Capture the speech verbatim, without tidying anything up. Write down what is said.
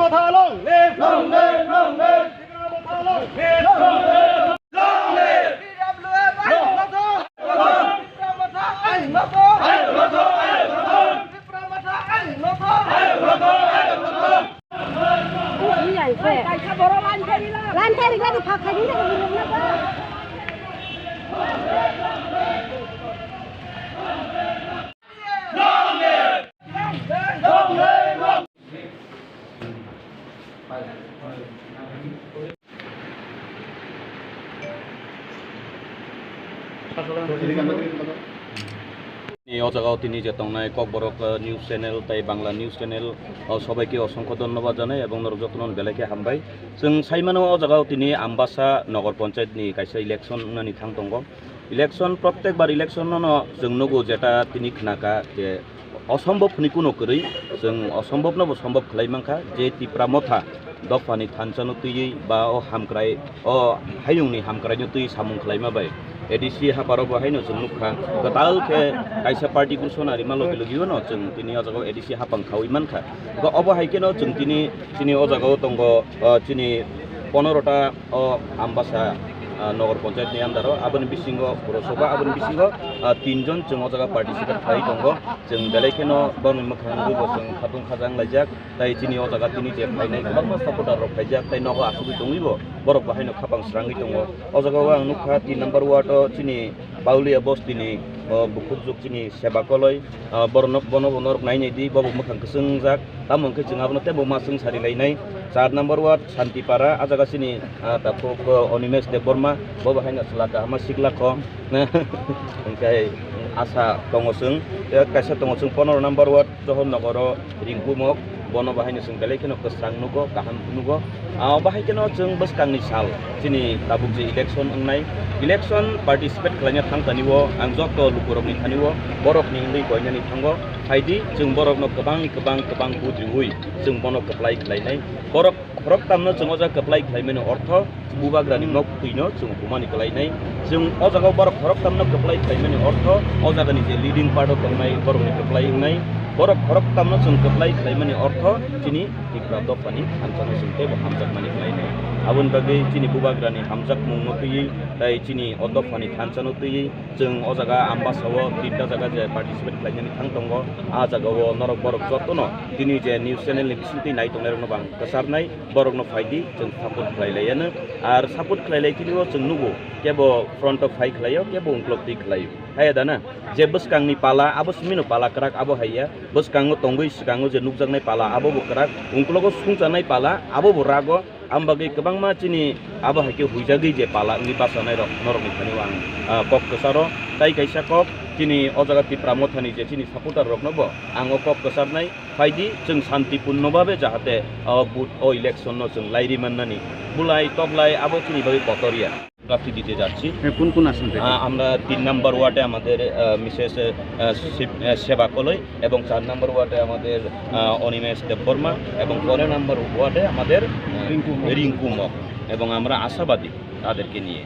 Long live! Long live! Long live! Tipra Motha long live! Long live! Long live! Long live! Tipra Motha long live! Tipra Motha long live! Tipra Motha long live! Line thai rikla di phak khai di. Ni o jaga o tini je tongnai Kokborok, eh, news channel tai Bangla news channel, o sobai ke osongkho dhonnobad janai ebong norok jotono belai khe hambai. Chwng sai mano o jaga o tini Ambasa Nogor Panchayat ni kaisa election wngnani thang tongo. Election, prottek bar election no, no chwng nugo jeta tini khnaka je osombhob hwnwi kuno kwrwi, chwng osombhob no bo sombhob khlai mankha, je Tipra Motha dophani thansa no twiwi ba o hamkrai, o hayung ni hamkrai no twiwi samung khlaima bai A D C haparo bo haino chwng nukha, kwtal khe kaisa party ghoshona rima logi logi no chwng tini o jaga o A D C hapang khaui mankha. Obo hai kheno chwng tini, chini o jaga o tongo, o chini ponero ta o Ambasa, ah, Nogor Panchayat ni under o, aboni bisingo Purosabha, aboni bisingo, ah, tinjon chwng o jaga participate khlai tongo. Chwng belai kheno boni mwkhang nugwi bo chwng khatung khajang laijak. Tai chini o jaga tini je phainai kwbangma supporter rok phaijak, tai nogo asugwi tongwi bo borok bo haino khapang srangwi tongo. O jaga o ang nukha tin number ward o chini Baulia bosti ni, o, bukhukjwk chini Seba Koloi, ah, borok no, bono bo norok nai nai di, bo bo mwkhang kwchwng wngjak. Tamo hwnkhe chwng abono teibo ma chwng sari lainai. Char number ward Santipara, ah jaga chini, ah, takhuk, ah, Animesh Debbarma, bo bo haino chwla kahama sikla kho. Hwnkhe asa tongo chwng. Tei kaisa tongo chwng pondro number ward Johor Nogoro Ringkumok, bono bo haino chwng belai kheno kwsang nugo, kaham nugo. Ah, bahai kheno chwng bwskangni sal chini tabuk je election wngnai, election participate khlaina thang tani o ang joto lukurokni thani o borokni wngwi koinani thango. Phaidi chwng borokno kwbangni kwbang kwbang vote riui chwng bono kwplai khlainai. Borok khoroktamno chwng o jaga kwplai khlaimani ortho bubagrani nok twino chwng humani kwlainai. Chwng o jaga borok khoroktamno kwplai khlaimani ortho o jagani je leading part o tongnai borokni kwplai wngnai. Borok khoroktamno chwng kwplai khlaimani ortho chini Tipra dophani thansa no chwng teibo hamjakmani khlainai. Aboni bagwi chini bubagrani hamjakmungno twiwi tai chini o dophani thansa no twiwi chwng o jaga Ambasa o tinta jaga je participate khlainani thang tongo, ah jaga o norok borok jotono tini je news channel ni bisingtwi nai tongnai rokno bo ang kwcharnai, borokno phaidi chwng support khlai lai ano. Ar support khlai lai tini o chwng nugo kebo front o phai khlai o, kebo ungkulok twi khlai o. Haiya da na? Je bwskangni pala, abo simino pala kwrak, abo haiya. Bwskango tongwi swkango je nukjaknai pala, abo bo kwrak. Ungkulogo sungchanai pala, abo bo rago. Ang bagwi kwbangma chini abo hai khe huijagwi je pala wngwi bachanai rok norokni thani o ang, ah, kok kwcharo. Tai kaisa kok chini o jaga Tipra Mothani je chini supporter rokno bo ang o kok kwcharnai, phaidi chwng santipurno babe jahate, ah, vote o election no chwng lairi mannani. Bulai toklai abo chini bagwi kotor ya. প্রার্থী দিতে যাচ্ছি। হ্যাঁ, কোন কোন আসন থেকে? আহ, আমরা তিন নম্বর ওয়ার্ডে আমাদের, আহ, মিসেস, আহ, শিব-, আহ, সেবা কলই এবং চার নম্বর ওয়ার্ডে আমাদের, আহ, অনিমেষ দেববর্মা এবং পনেরো নম্বর ওয়ার্ডে আমাদের, আহ, রিঙ্কু মক। রিঙ্কু মক। এবং আমরা আশাবাদী তাদেরকে নিয়ে।